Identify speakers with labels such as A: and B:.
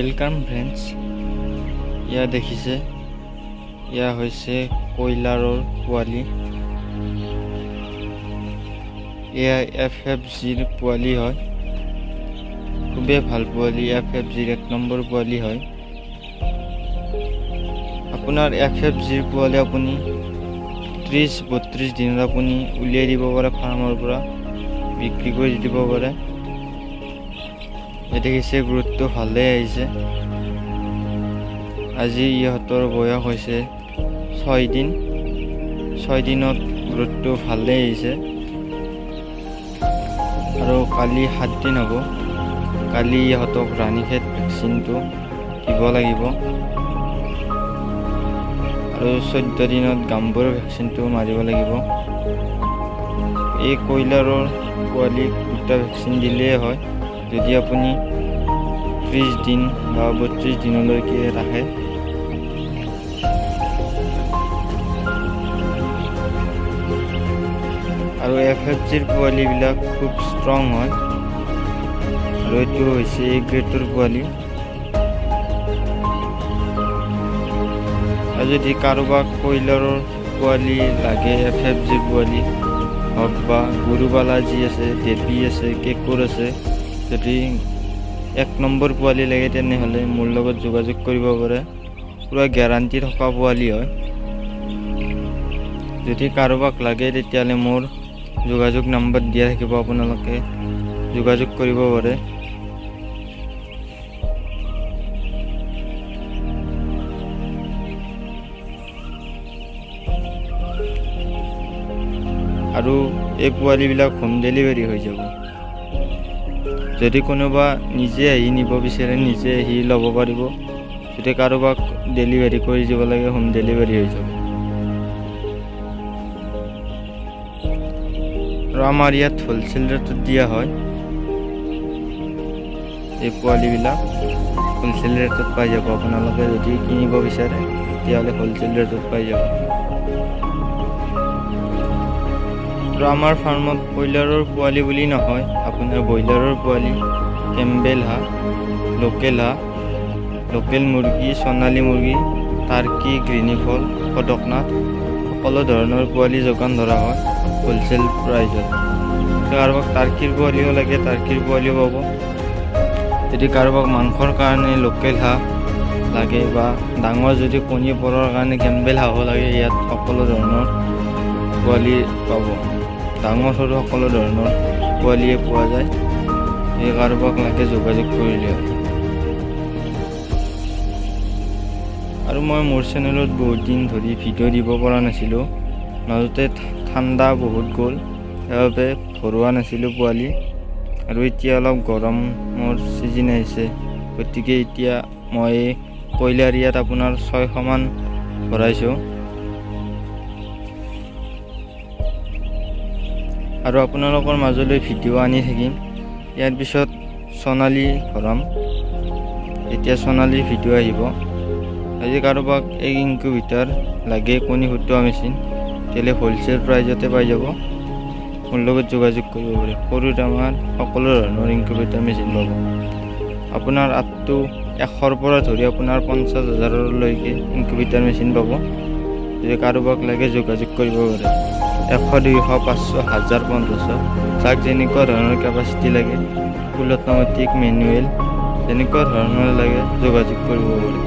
A: Welcome friends, এয়া দেখিছে, এয়া হৈছে কয়লাৰৰ পোৱালি। এয়া এফ এফ জিৰ পোৱালি হয়। খুবেই ভাল পোৱালি, এফ এফ জিৰ এক নম্বৰ পোৱালি হয়। আপোনাৰ এফ এফ জিৰ পোৱালি আপুনি 30-32 দিনত আপুনি উলিয়াই দিব পাৰে, ফাৰ্মৰ পৰা বিক্ৰী কৰি দিব পাৰে। এই দেখিছে, গ্ৰোথটো ভালেই আহিছে। আজি ইহঁতৰ বয়স হৈছে 6 দিন। 6 দিনত গ্ৰোথটো ভালেই আহিছে আৰু কালি 7 দিন হ'ব। কালি ইহঁতক ৰাণীখেত ভেকচিনটো দিব লাগিব আৰু 14 দিনত গাম্বুৰ ভেকচিনটো মাৰিব লাগিব। এই কয়লাৰৰ পোৱালিক দুটা ভেকচিন দিলেই হয়, যদি আপুনি 30 দিন বা 32 দিনলৈকে ৰাখে। আৰু এফ এফ জিৰ পোৱালিবিলাক খুব ষ্ট্ৰং হয় আৰু এইটো হৈছে এ গ্ৰেডৰ পোৱালি। আৰু যদি কাৰোবাক কয়লাৰৰ পোৱালি লাগে, এফ এফ জিৰ পোৱালি হওক বা গৰুবালাজী আছে, দেৱী আছে, কেকুৰ আছে, যদি এক নম্বৰ পোৱালি লাগে, তেনেহ'লে মোৰ লগত যোগাযোগ কৰিব পাৰে। পূৰা গেৰাণ্টি থকা পোৱালি হয়। যদি কাৰোবাক লাগে, তেতিয়াহ'লে মোৰ যোগাযোগ নম্বৰ দিয়া থাকিব, আপোনালোকে যোগাযোগ কৰিব পাৰে। আৰু এই পোৱালিবিলাক হোম ডেলিভাৰী হৈ যাব। যদি কোনোবা নিজে আহি নিব বিচাৰে, নিজে আহি ল'ব পাৰিব। যদি কাৰোবাক ডেলিভাৰী কৰি দিব লাগে, হোম ডেলিভাৰী হৈ যাব। আৰু আমাৰ ইয়াত হ'লচেল ৰেটত দিয়া হয়। এই পোৱালিবিলাক হ'লচেল ৰেটত পাই যাব। আপোনালোকে যদি কিনিব বিচাৰে, তেতিয়াহ'লে হ'লচেল ৰেটত পাই যাব। আৰু আমাৰ ফাৰ্মত কয়লাৰৰ পোৱালি বুলি নহয়, আপোনাৰ ব্ৰইলাৰৰ পোৱালি, কেম্বেল হাঁহ, লোকেল হাঁহ, লোকেল মুৰ্গী, সোণালী মুৰ্গী, টাৰ্কি, গ্ৰীণিফল, কদকনাথ, সকলো ধৰণৰ পোৱালি যোগান ধৰা হয় হ'লচেল প্ৰাইজত। কাৰোবাক টাৰ্কিৰ পোৱালিও লাগে, টাৰ্কিৰ পোৱালিও পাব। যদি কাৰোবাক মাংসৰ কাৰণে লোকেল হাঁহ লাগে বা ডাঙৰ যদি কণী পৰাৰ কাৰণে কেম্বেল হাঁহো লাগে, ইয়াত সকলো ধৰণৰ পোৱালি পাব। ডাঙৰ সৰু সকলো ধৰণৰ পোৱালিয়ে পোৱা যায়। এই কাৰোবাক লাগে, যোগাযোগ কৰিলে হ'ল। আৰু মই মোৰ চেনেলত বহুত দিন ধৰি ভিডিঅ' দিব পৰা নাছিলোঁ। মাজতে ঠাণ্ডা বহুত গ'ল, সেইবাবে ভৰোৱা নাছিলোঁ পোৱালি। আৰু এতিয়া অলপ গৰমৰ ছিজন আহিছে, গতিকে এতিয়া মই কয়লাৰ ইয়াত আপোনাৰ 600মান ভৰাইছোঁ। আৰু আপোনালোকৰ মাজলৈ ভিডিঅ' আনি থাকিম। ইয়াৰ পিছত সোণালী ভৰাম, এতিয়া সোণালীৰ ভিডিঅ' আহিব। আজি কাৰোবাক এই ইনকিউবেটাৰ লাগে, কণী ফুটোৱা মেচিন, তেতিয়াহ'লে হ'লচেল প্ৰাইজতে পাই যাব। মোৰ লগত যোগাযোগ কৰিব পাৰে। সৰু ডাঙৰ সকলো ধৰণৰ ইনকিউবেটাৰ মেচিন পাব। আপোনাৰ আপ টু 100ৰ পৰা ধৰি আপোনাৰ 50 হাজাৰলৈকে ইনকিউবেটাৰ মেচিন পাব। যদি কাৰোবাক লাগে, যোগাযোগ কৰিব পাৰে। 100, 200, 500, 1000, 1500, যাক যেনেকুৱা ধৰণৰ কেপাচিটি লাগে, ফুল অট'মেটিক, মেনুৱেল, যেনেকুৱা ধৰণৰ লাগে, যোগাযোগ কৰিব পাৰে।